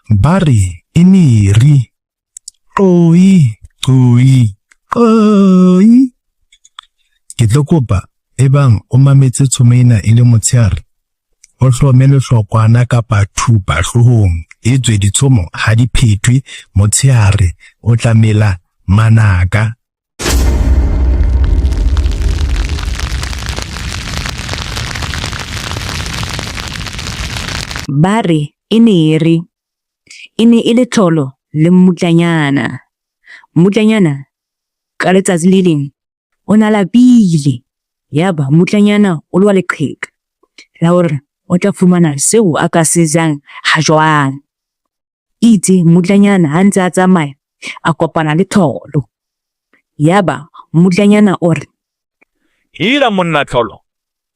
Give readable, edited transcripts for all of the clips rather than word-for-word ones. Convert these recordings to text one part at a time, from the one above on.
Ba re e ne ri qoi qoi qoi. Ke tlo kopa ebang o mametse tshomo ena e le motshehare, o hlome lehlokwana kapa thupa hloohong, etswe ditshomo ha di phethwe motshehare, o tla mela manaka. Ba re e ne e re e ne e le tlholo le mmutlanyana. Mmutlanyana ka letsatsi le leng o ne a lapile. Yaba mmutlanyana o lowa leqheka la hore o tla fumana seo a ka se jang hajwang. Itse mmutlanyana ha ntse a tsamaya a kopana le tlholo. Yaba mmutlanyana o re, Hela monna tlholo,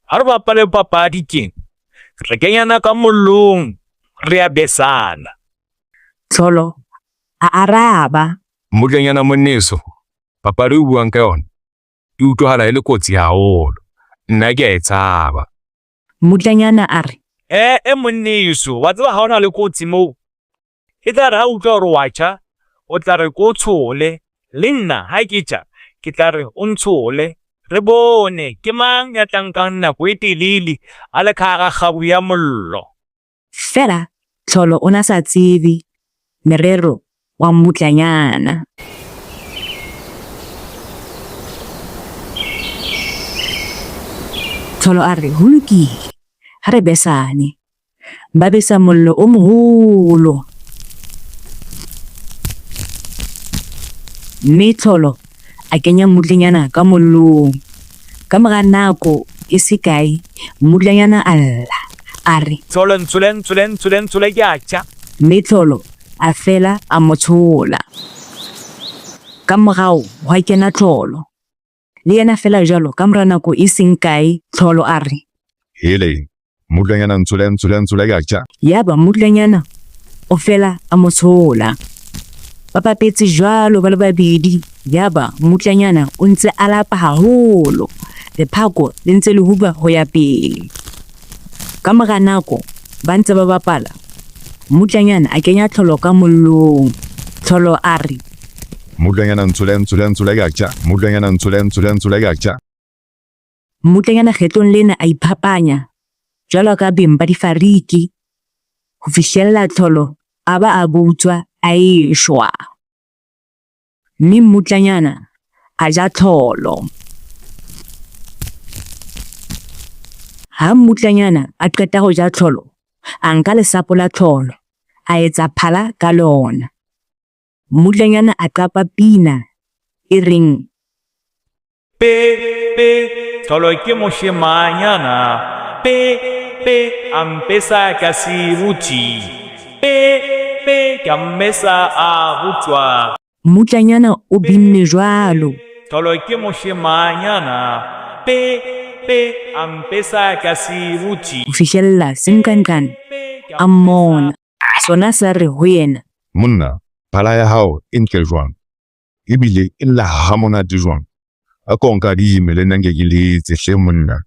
ha re bapale papadi tjena, re kenyana ka mollong, re a besana. Tlholo a araba. Mmutlanyana monneso, papadi o buang ka yona e utlwahala e le kotsi haholo. Nna ke a e tshaba. Mmutlanyana a re. E-e monneso, wa tseba ha o na le kotsi moo. E tla re ha o utlwa hore wa tjha, o tla re ke o tshole. Le nna ha ke tjha, ke tla re o ntshole. Re bone ke mang ya tla nkang nako e telele a le ka hara kgabu ya mollo. Feela Tlholo o ne a sa tsebe merero wa mmutlanyana. Tlholo a re, Ho lokile, ha re besane. Ba besa mollo o moholo. Mme Tlholo a kenya mmutlanyana ka mollong. Ka mora nako e se kae, mmutlanyana a lla, a re. Tlholo, ntshole, ntshole, ntshole, ntshole, ke a tjha. Mme Tlholo a fela a mo tshola. Ka morao hwa kena Tlholo. Le yena feela jwalo, ka mora nako e seng kae, Tlholo a re. Hele, Mmutlanyana ntshole, ntshole, ntshole ke a tjha. Yaba Mmutlanyana o fela a mo tshola. Ba bapetse jwalo ba le babedi, yaba Mmutlanyana o ntse a lapa haholo, lephako le ntse le huba ho ya pele. Ka mora nako ba ntse ba bapala, Mmutlanyana a kenya Tlholo ka mollong. Tlholo a re. Mmutlanyana ntshole, ntshole, ntshole ke a tjha. Mmutlanyana ntshole, ntshole, ntshole ke a tjha. Mmutlanyana kgetlong lena a iphapanya jwalo ka beng ba difariki ho fihlella Tlholo a ba a butswa a eshwa. Mme mmutlanyana a ja tlholo. Ha mmutlanyana a qeta ho ja tlholo, a nka lesapo la tlholo, a etsa phala ka lona. Mmutlanyana a qapa pina e reng. Pe, pe, tlholo ke moshemanyana. Pe, pe, a mpesa ka seruthi. Pe, pe, ka mmesa a butswa. Mmutlanyana o binne jwalo. Tlholo ke moshemanyana. Pe, pe, a mpesa ka seruthi. Ho fihlella Senqanqane a mmona. Sona sa re ho yena. Monna, phala ya hao e ntle jwang? Ebile e lla hamonate jwang? A ko nkadime le nna nke ke letse hle monna.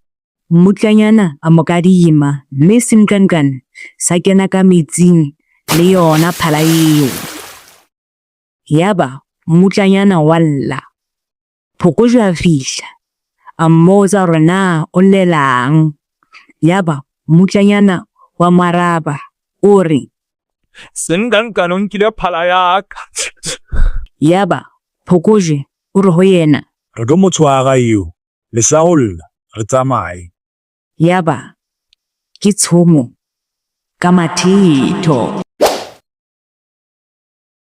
Mmutlanyana a mo kadima mme senqanqane sa kena ka metsing le yona phala eo. Yaba mmutlanyana wa lla. Phokojwe a fihla, a mmotsa hore na o llelang. Yaba mmutlanyana wa mo araba o re. Senqanqane o nkile phala ya ka. Yaba phokojwe o re ho yena. Re tlo mo tshwara eo, lesa ho lla, re tsamaye. Yaba ke tshomo ka mathetho.